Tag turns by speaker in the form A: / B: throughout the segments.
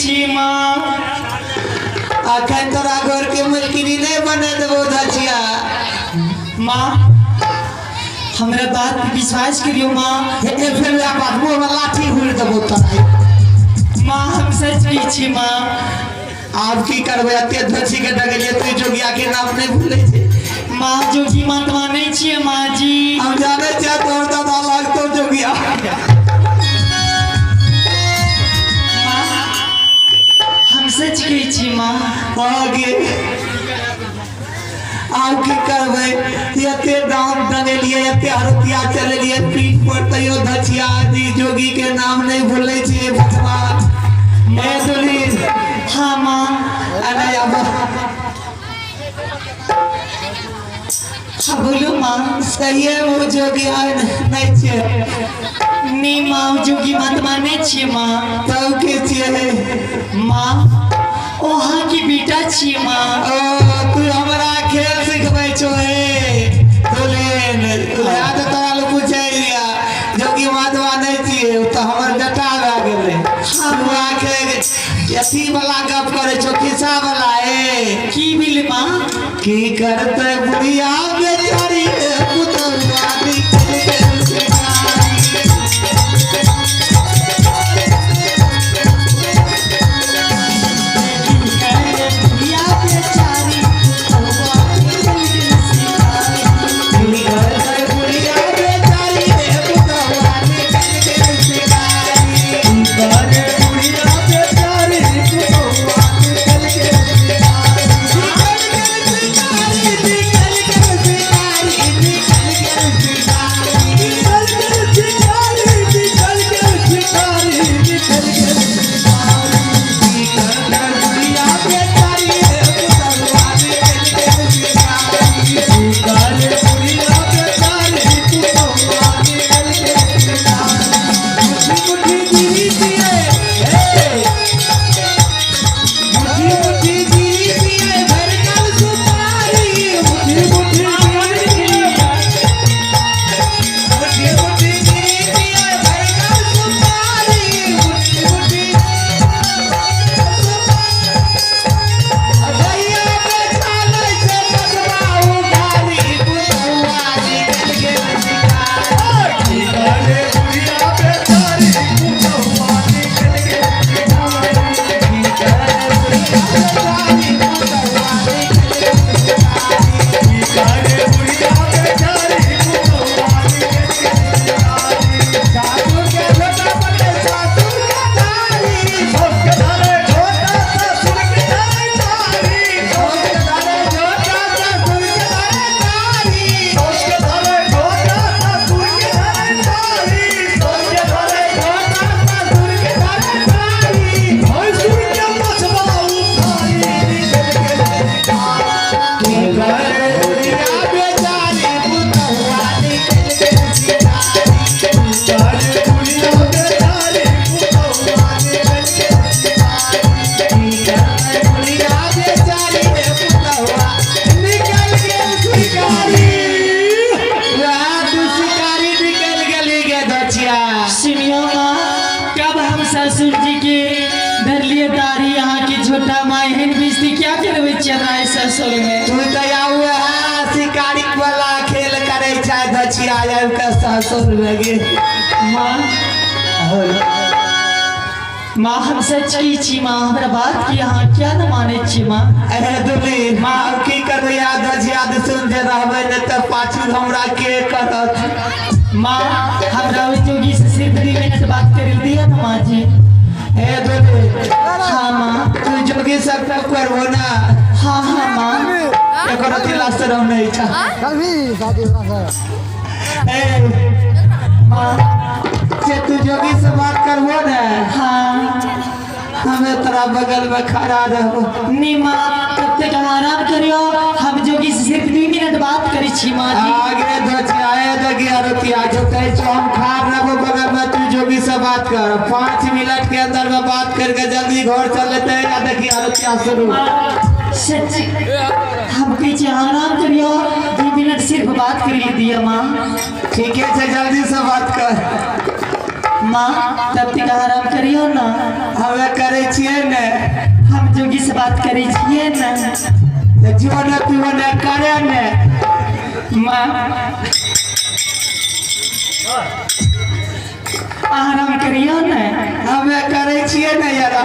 A: छी माँ।
B: अखन तोरा घर के मलकिनी नहीं बने देबो धचिया।
A: माँ हमरा बात पे विश्वास करियो माँ।
B: हे हे फेर वएह बात, मुँह में लाठी हुड़ देबो तोरा।
A: माँ हम सच कहै छी माँ।
B: आब की करबै, एते धोछी के डगलियै तू जोगिया के नाम नहीं भूलै छै।
A: माँ जोगी महात्मा नहीं छियै माँ जी।
B: हम जानै छियै तोहर दादा लागतो जोगिया।
A: माँ हम सच कहै छी माँ।
B: आगे आब की करबै, एते दाम डगेलियै, एते अरतिया चलेलियै पीठ पर, तैयो धचिया जी जोगी के नाम नहीं भूलै छियै भगवान। ए दुलीन।
A: हाँ माँ।
B: अरे अब
A: हाँ बोलो माँ।
B: सही है वो जोगी नहीं छियै।
A: नहीं माँ ओ जोगी महात्मा नहीं छियै माँ।
B: तब के छियै?
A: माँ ओ अहाँके बेटा छियै माँ।
B: ओ तू हमरा खेल सिखबै छो हे दुलीन, वएह तऽ तोरा लग पूछै रहिया जोगी महात्मा नहीं छियै, ओ तऽ हमर बेटा भए गेलै। तू आके अथी वाला गप करै छो, खिस्सा वाला। हे
A: की भेलै माँ?
B: की करतै बुढ़िया बेचारी पुतहुआ निकलि गेल शिकारी।
A: बुढ़िया बेचारी पुतहुआ निकलि गेल शिकारी।
B: की करतै बुढ़िया बेचारी पुतहुआ निकलि गेल शिकारी।
C: की करे बुढ़िया बेचारी पुतहुआ निकल गेल शिकारी।
B: निकलि गेल शिकारी, निकलि गेल शिकारी, निकलि गेल शिकारी।
C: निकल गेल शिकारी, निकल गेल शिकारी, निकल गेल शिकारी।
B: की करतै बुढ़िया बेचारी पुतहुआ निकलि गेल शिकारी।
C: की करे बुढ़िया बेचारी पुतहुआ निकल गेल शिकारी। मुट्ठी मुट्ठी गिरी दिए हे, मुट्ठी मुट्ठी गिरी दिए भरकल सुपारी। मुट्ठी मुट्ठी गिरी दिए,
B: मुट्ठी मुट्ठी गिरी दिए भरकल सुपारी। मुट्ठी मुट्ठी भैया बेचालै छै बटवा उधारी पुतहुआ निकलि गेल शिकारी।
C: की करे बुढ़िया बेचारी पुतहुआ निकल गेल शिकारी।
B: की करे बुढ़िया बेचारी पुतहुआ निकलि गेल शिकारी।
C: की करे बुढ़िया बेचारी पुतहुआ निकल गेल शिकारी।
B: सासुर के झोटा पड़े सासुर के धारी।
C: सास के धारे झोटा ससुर के धारे तारी।
B: सासुर के धारे झोटा ससुर के धारे तारी।
C: सास के धारे झोटा ससुर के धारे तारी। सास के धारे
B: झोटा ससुर के धारे तारी।
C: भैंसुर के मछबा उखाड़ी निकल गेल शिकारी।
B: की करे बुढ़िया बेचारी पुतहुआ निकलि गेल शिकारी।
C: की करे बुढ़िया बेचारी पुतहुआ निकल गेल शिकारी।
B: की करतै बुढ़िया बेचारी पुतहुआ निकलि गेल शिकारी। वएह तू शिकारी निकलि गेली गे दछिया।
A: सुनियो माँ, कब हम ससुर जी के धरलिए दाढ़ी अहाँ के झोटा माँ, एहन बेइज्जती क्या करबै छियै हमरा एहि ससुर में?
B: तू तऽ आउ वएह शिकारी वाला खेल करै छै दछिया आबि कऽ ससुर लगे।
A: माँ माँ हम सच कहै छी माँ, हमरा बात की अहाँ क्या न मानै छी माँ?
B: अरे दुली माँ आब की करबै, याद याद सुन जे रहबै नहि तऽ पाछू हमरा के करत।
A: माँ हमरा ओहि जोगी से सिर्फ 2 मिनट बात करि दिअ ने माँ जी।
B: हे दुली।
A: हाँ माँ।
B: तू जोगी सब करबो ना?
A: हाँ हाँ माँ।
B: एकर अथी लास्ट रह नहीं छा। ए
A: माँ
B: जे तू जोगी से बात करबो ने?
A: हाँ।
B: हमें तोरा बगल में खड़ा रहबो।
A: नहीं माँ, तब तक अहाँ आराम करियो, हम जोगी से सिर्फ 2 मिनट बात करै छी माँ जी।
B: आगे धचिया दगिया रतिया जो कहे छो हम खा रहबो बगल में, तू जोगी से बात कर। 5 मिनट के अंदर में बात करके जल्दी घर चल लेते हैं। देखिए रतिया शुरू।
A: सच हम कहै छी अहाँ आराम करियो, 2 मिनट सिर्फ बात करि दिअ माँ।
B: ठीक है, जल्दी से बात कर।
A: माँ तब तक आराम करियो ना।
B: हमे करै छियै ने।
A: हम जोगी से बात करै छियै ने।
B: तऽ जो ने तू ने करे ने।
A: माँ आराम करियो ने।
B: हमे करै छियै ने यार।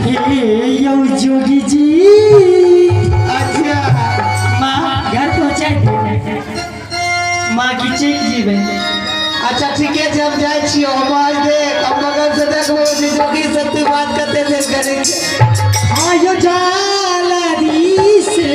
A: हे यौ जोगी जी।
B: अच्छा
A: माँ घर पहुँचा दे। माँ की चलि जेबै।
B: अच्छा ठीके छै, हम जाइ छियौ। हम आज देख, हम बगल से देखबो जे जोगी से तू बात कते देर करै छै।
A: आयो जालरी से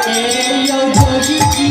A: ए यौ जोगी जी।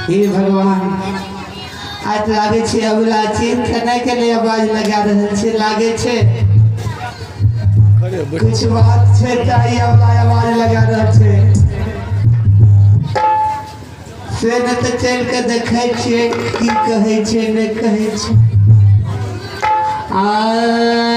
B: हे भगवान, आज लागे छै अबला चिन्ह नहि के लिए आवाज लगा रहल छै। लागे छै कुछ बात छै तऽ ई अबला आवाज लगा रहल छै। से नहि तऽ चलि के देखै छियै की कहै छै नहि कहै छै। आ